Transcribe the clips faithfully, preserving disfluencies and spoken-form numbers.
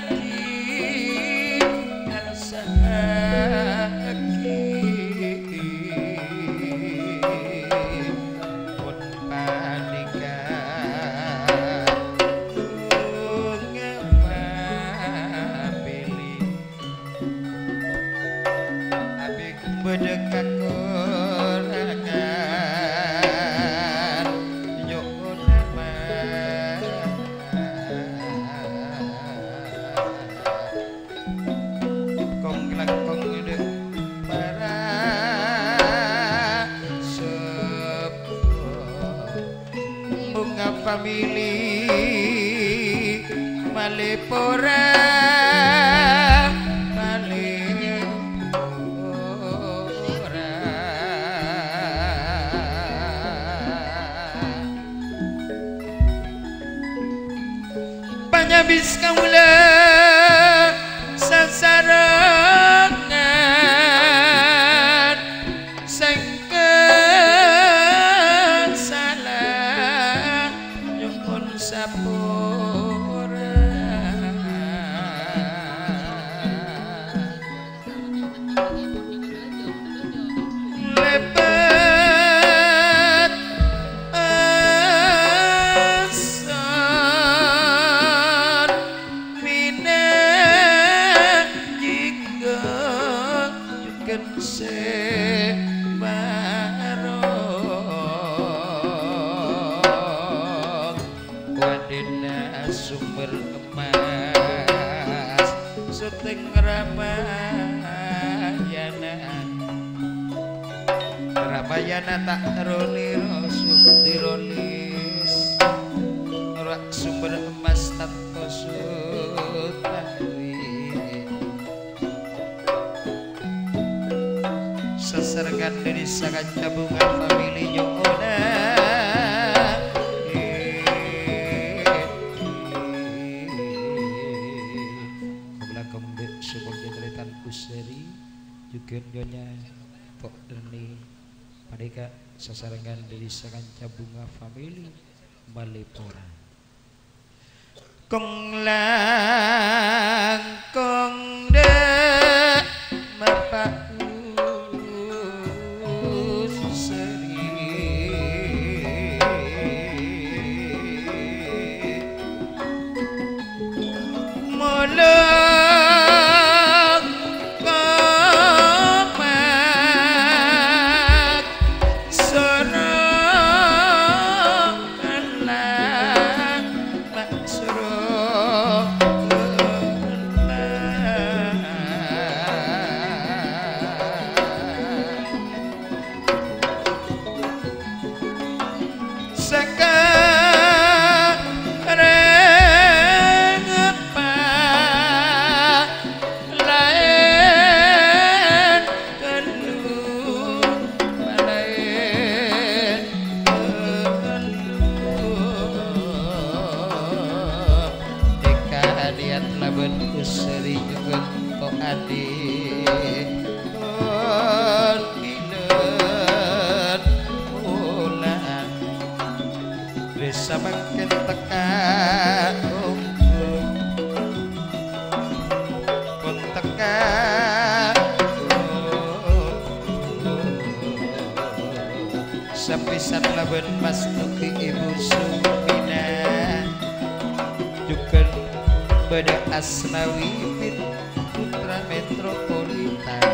Ngersa'aghi, ngersa'aghi pon panèka, bhunga mapèlè. Abit bâdâ kakorangan, nyo'ona maaf. Kong-langkong dâ' para seppo. Bhunga pamèlè malè pora, malè pora. Panyabis kaulâ sasarengan. Sèngghâ sala nyo'on sapora. Lèbât asor mènang jhinggo. Jhughân sè marong, wadhina sombher emmas, sotèng Ramayana. Ramayana ta' ro-nèro, Sudirolis, ora sombher emmas tanto sutawi. Sasarengan dâri sakanca bhunga pamèlè nyo'ona. Kaulâ kembali supaya tarètan usari, jhughân Nyonya Tok Deni. Panèka sasarengan dâri sakanca bhunga pamèlè malè pora. Kong-langkong dâ' mapa usari. Molong komak soro Allah. Maksuro. Sakareng apa laèn ghâllu, laèn ghâllu. Èkalèyan labân usari jhughân to' adi. Pon bilân bulan. Rè samangkèn tekka ongghu, pon tekka ongghu. Sapisan labân mastuki Ibu Sumina, jhughân bâdâ Asnawi bin Putra Metropolitan.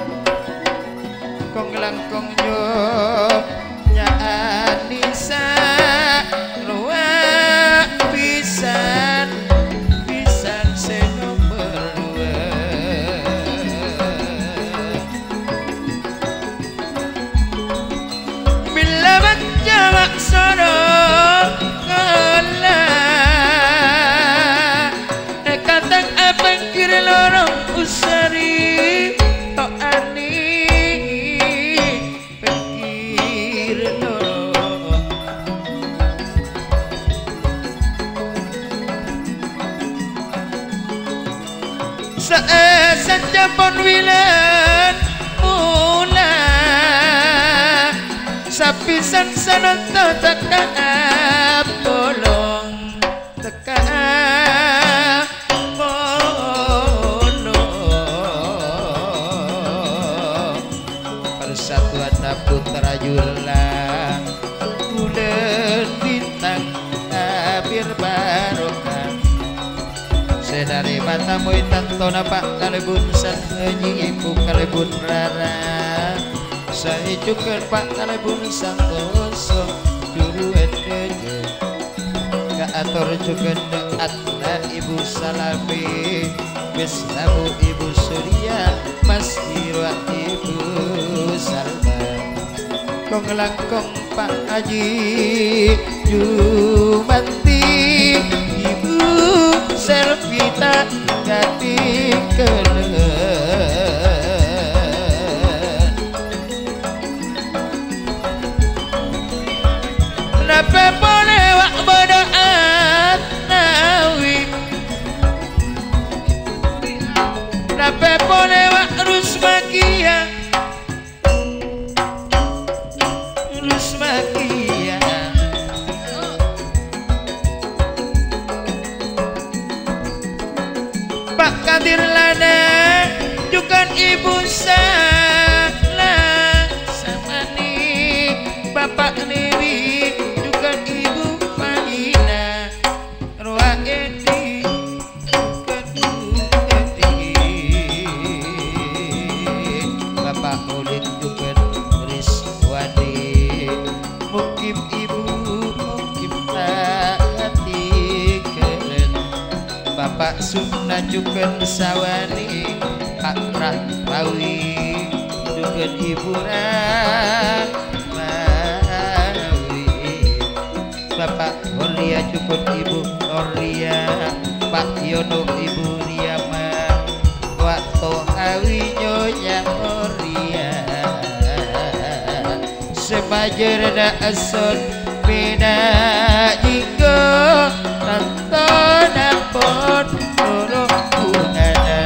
Kong-langkong nyonya Anisa, rowa pisan, pisan sè nomer duwâ'. Mèlla maca maksoro kala è katang apènggir lorong usari to'ani pènggir lorong. Saè sampon wilân mula, sapisan sanonto tekka apolong, tekka Dhâri matamoy tantona Pa' kalèbun San Haji, Ibu kalèbun rara. Saè jhughân Pa' kalèbun santoso, jhuruwân dhâjâ. Kaator jhughân dhâ' Atna Ibu Salami, Bisramu Ibu Surya, Mas Iro Ibu Salma. Kong-langkong Pa' Haji Jumanti, Ibu Selvita katinggalân. Napè polè wa' bâdâ Atnawi. Napè polè wa' Rusmakia. Rusmakia. Pa' Kadir Lana, jhughân Ibu Sala Samani, Bapa' Newi, jhughân Ibu Faina, rowa Edi, jhughân Bu Edi, Bapa' Olin, jhughân Rizwani, Mukim Ibu, Mukim ta' katinggalân. Bapa' Sukna jhughân Sawani, Pa' Rahmawi jhughân Ibu Rahmawi. Bapa' Horia jhughân Ibu Horia, Pa' Yono Ibu Riyama, Wa' Tohawi Nyonya Horia. Sè majârâna asson pèna jinggo, tantona pon tolong bungana.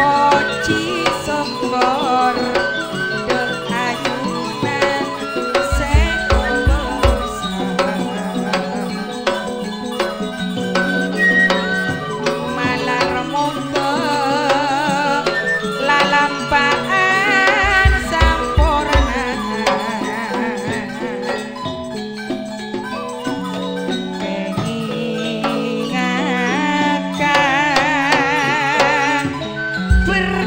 Pojhi sokkor, dâ' ajunan sè kobâsa. Malar moghâ lalampa'an samporna. Kèngèng akang ber-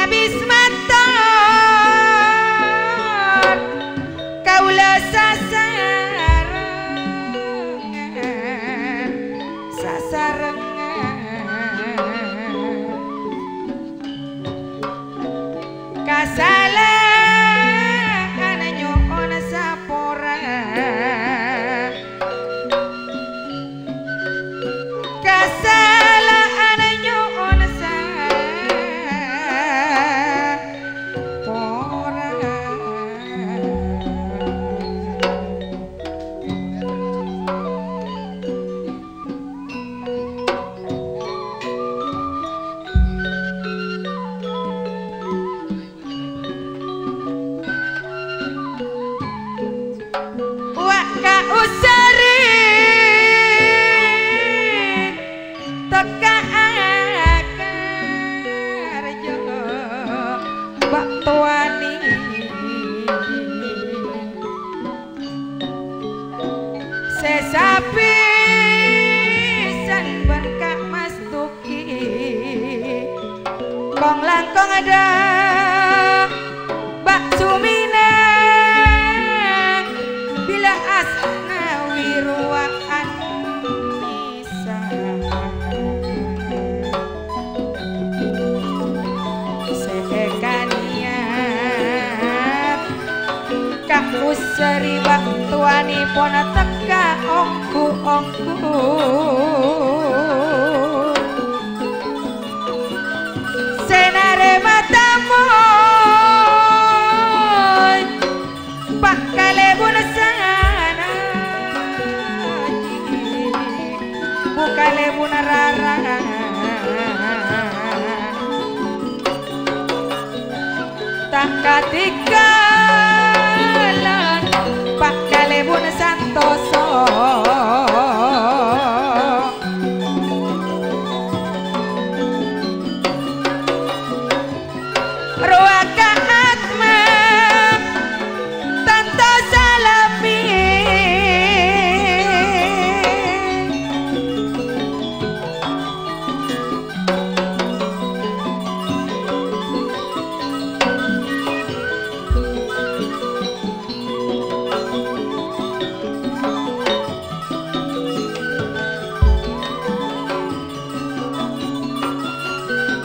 Bis mator, kaulâ sasarengan, sasarengan. Kasala'an nyo'on sapora. Kasala'an nyo'on sapora. Wa' ka usari tekka akarjo bâ' towana. Sè sapisan bân Ka' Mastuki, kong-langkong adâ' bâ' sumèna, bilâ asnawi rowa anèsa. Sè èkanèyat Ka' Usari bâ' towanèpon tekka ongghu-ongghu. Sè narèma tamoy Pa' kalèbun sanaji, bu kalèbun rara. Ta' katèngghâlân Pa' kalèbun santosa. Rowa ka atma tanto salami.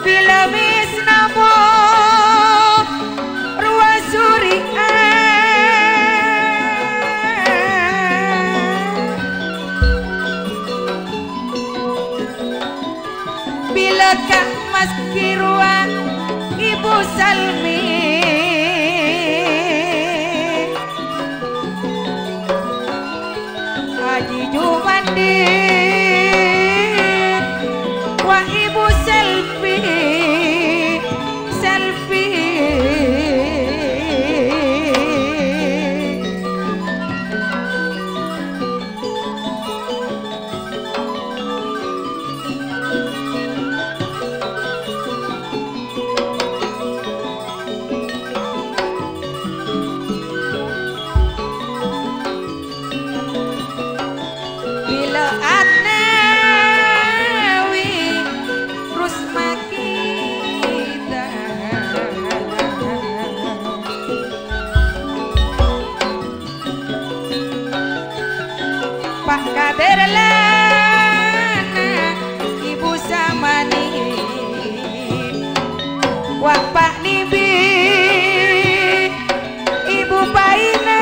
Bilâ wis nabung rowa suri'an, bilâ ka' maskè rowa Ibu Salmi. Aji Jumandi, wa Ibu Selvi, Selvi. Bilâ atnawi Rusma kita. Pa' Kadir lana Ibu Samani, wa Pa' Nibi, Ibu Paina,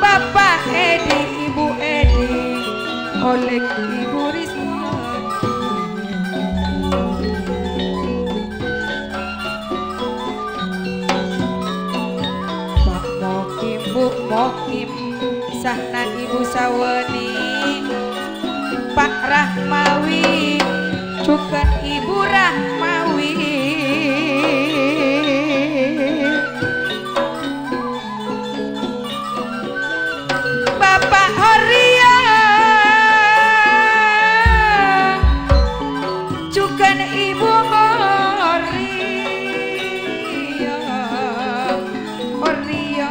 Bapa' Edi, Ibu Edi, oleh Ibu Risma. Pa' Mokim, Bu Mokim, sahna Ibu Sawani, Pa' Rahmawi, jhughân Ibu Rahmawi. Bapa' Horia, jhughân Ibu Horia, Horia.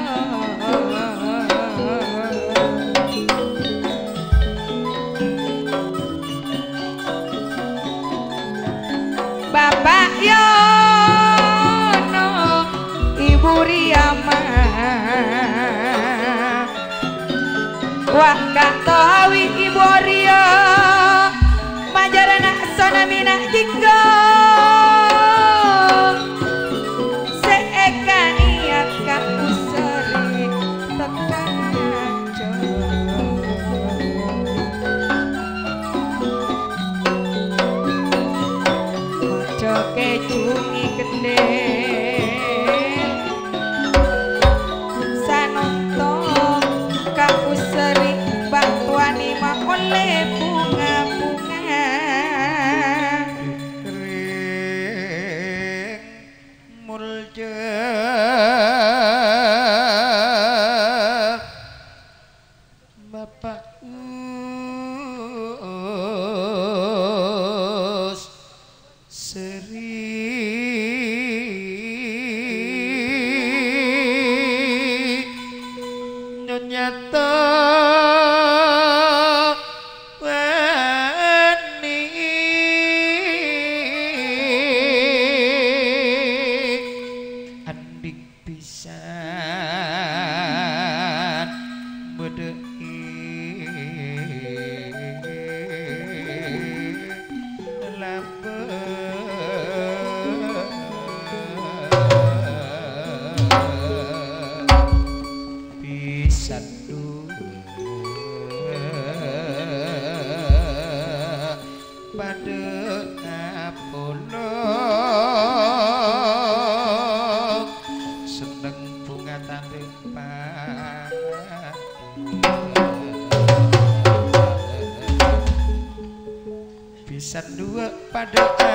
Bapa' Yono, Ibu Riyama. Wa' katawi Ibu Orio, majarana sonamina jinggo. Se ekaniat ka usari tetanjo. Maca kecungi kendel. Sanonto ka usari batuani ma olle bunga-bunga. Kring mulja Bapa' Us Seri Nyonya Tawani. Andhi' pisan bâdâ è lambâ' pisan dhu. Padâ apolong, senneng bhunga tandhâ pa-, pisan duwâ' padâ a-,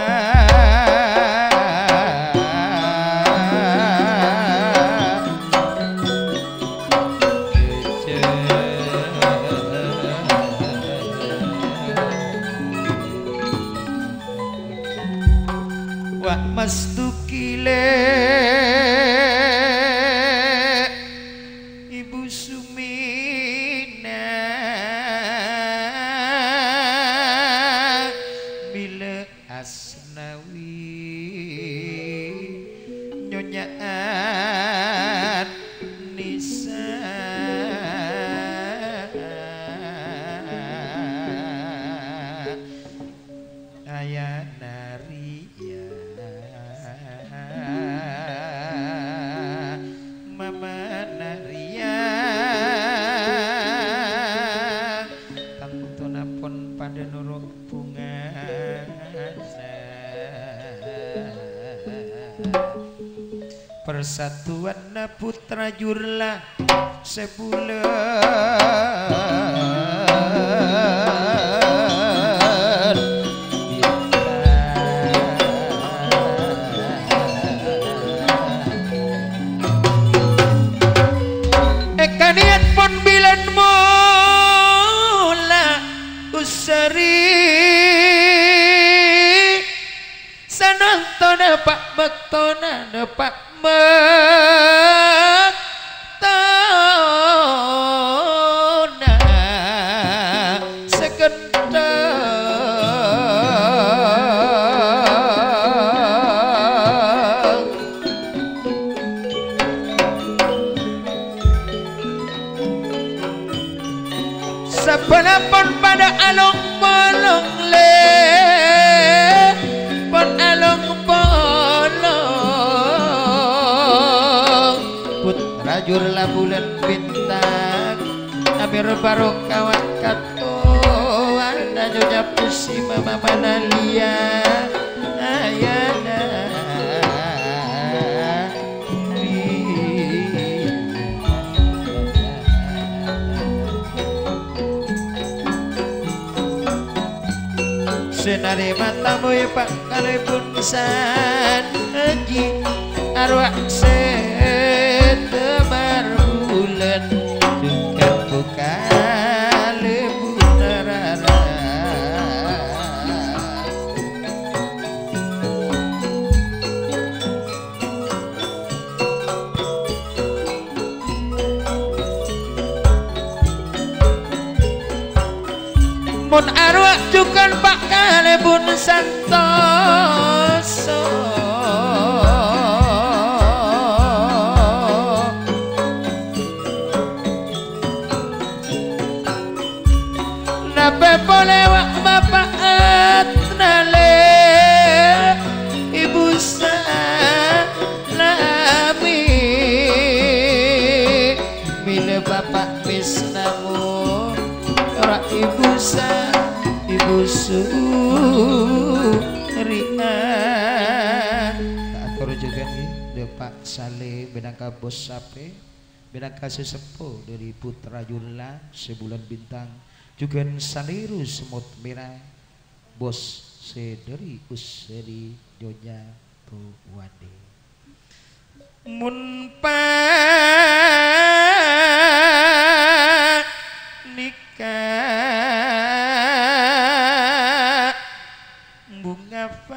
Wa' mastuki le Ibu Sumina, bila Asnawi Nyonya Annisa. Ayana riya, mamana riya, tantona pon padâ noro' bhungana. Persatuanna putra jurla sabulân. Èkaniat pon bilân mola usari. Sanantona pa' baktona, pa' baktona sakenthang. Sabbhânna pon padâ along-polong, lè, pon along-polong. Putra jurla bulân bintang, amèr barokah wa' katowana Nyonya Pusima mamana liya, ayana. Sè narèma tamoy pakalèbun sanji, arwah sè tebar bulân, jhughân pakalèbun rara. Mon arowa jhughân pakalèbun santos, Surya. Ta' ator jhughân ngghi, dâ' Pak Saleh mènangka bos sapè, mènangka sesepuh dâri Putra Yula, Sè Bulân Bintang, jhughân Saliru Semut Mèra, bos sè dâri Usri Nyonya Tuwani. Mon panèka bhunga famili.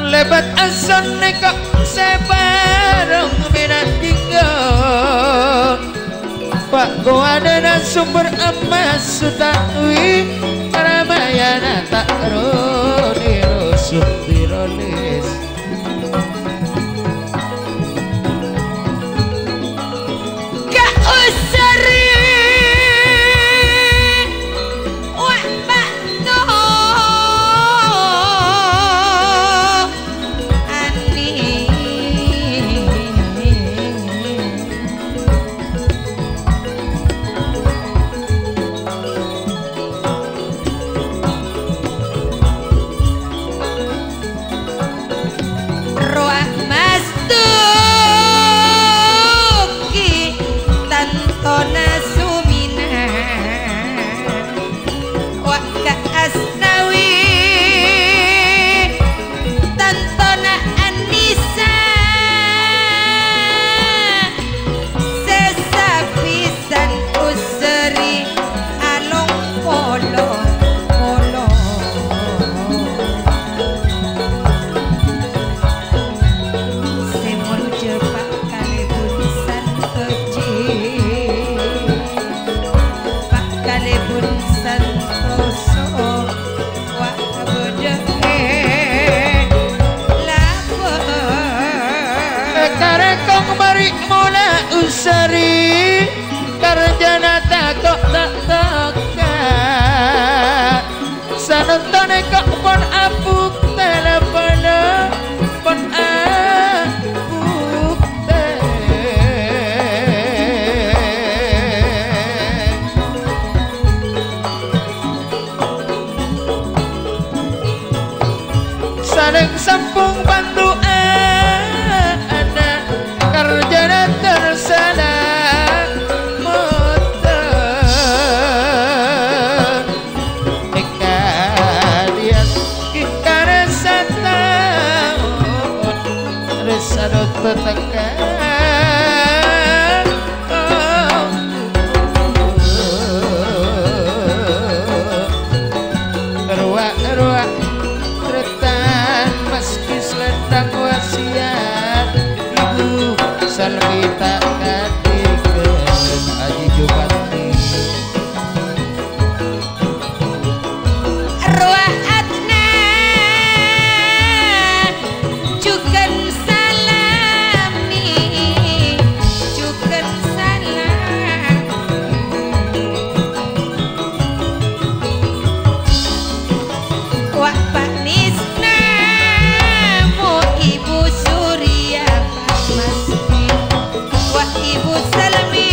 Lèbât asonnèko sè bhâreng mènangka. Pakowadhâna sombher emmas utawi ramayana ta' ro-nèro sundhi roles. Ka Usri, wa' ba'to ani. Rowa mastuki tantona Sumina. Wa' ka Asnawi tantona Anisa. Sè sapisan Usri along polo-polo. Sè molja pakalèbun santoji, pakalèbun santoso. Wa' bâdâ è lapor. Karè kong mari mola Usri, karjana tako' ta' toka'. Sanontonè ko' pon abhuktè la-bâlâ, pon abhuktè. Sareng sambhung pandu'âna, karjana tersala motor. Èkadhiyân kèng karè sataon, rè sadhâjâ tèka. Rowa-rowa trètan maskè salendhâng wasiyat, Ibu Salmi ta' kadhi kèng Aji Jumadi. Rowa Adnan. Jhughân Salami, jhughân Salami. Wa' Pak Nisna, mo Ibu Surya, Pak Masmi. Wa' Ibu Salami,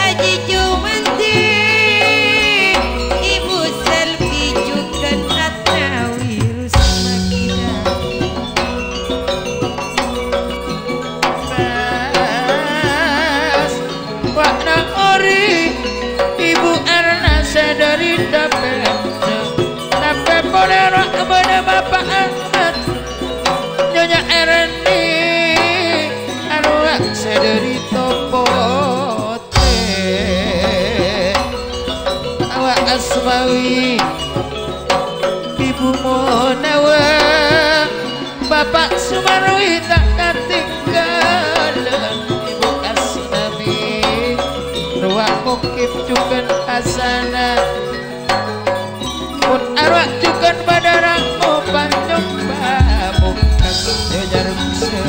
Aji Jumadi, Ibu Selvi jhughân Atnawi Rusmakida. Mas, wa' nang ori, Ibu Erna sè dâri Dapèn. Tapè polè ro' bâdâ Bapa' Ahmad, Nyonya Erni, arowa' sè dâri Topo. Awa' Asmawi, Ibu Monawa, Bapa' Sumarwi ta' katinggalan, Ibu Asnawi, rowa' Mukib jhughân Hasanah, pon arowa' jhughân bâdâ ramo panyomba, Mukib Nyonya Ruksa,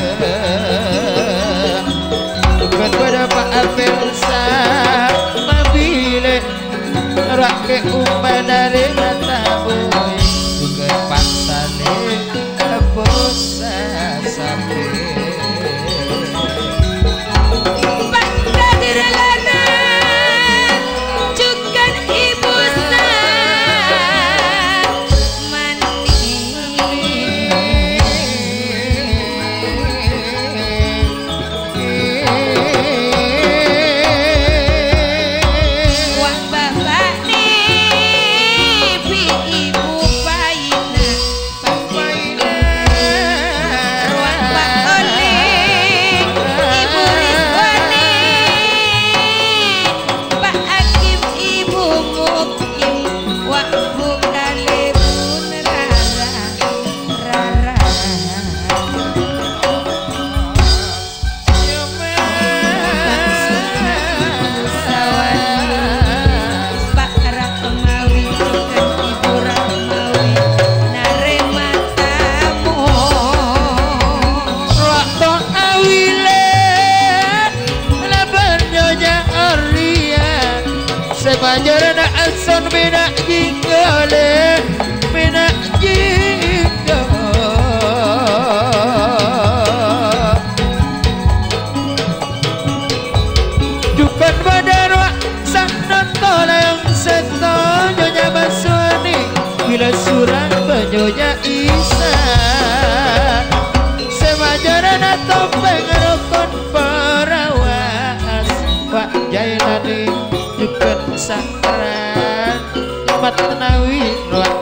jhughân bâdâ Pa' Apel sa mabile. Lesuran bânyonya Isa, sè majârâna topèng rokon parawas, Pak Jailani jhughân sakran, Mat Nawi rowa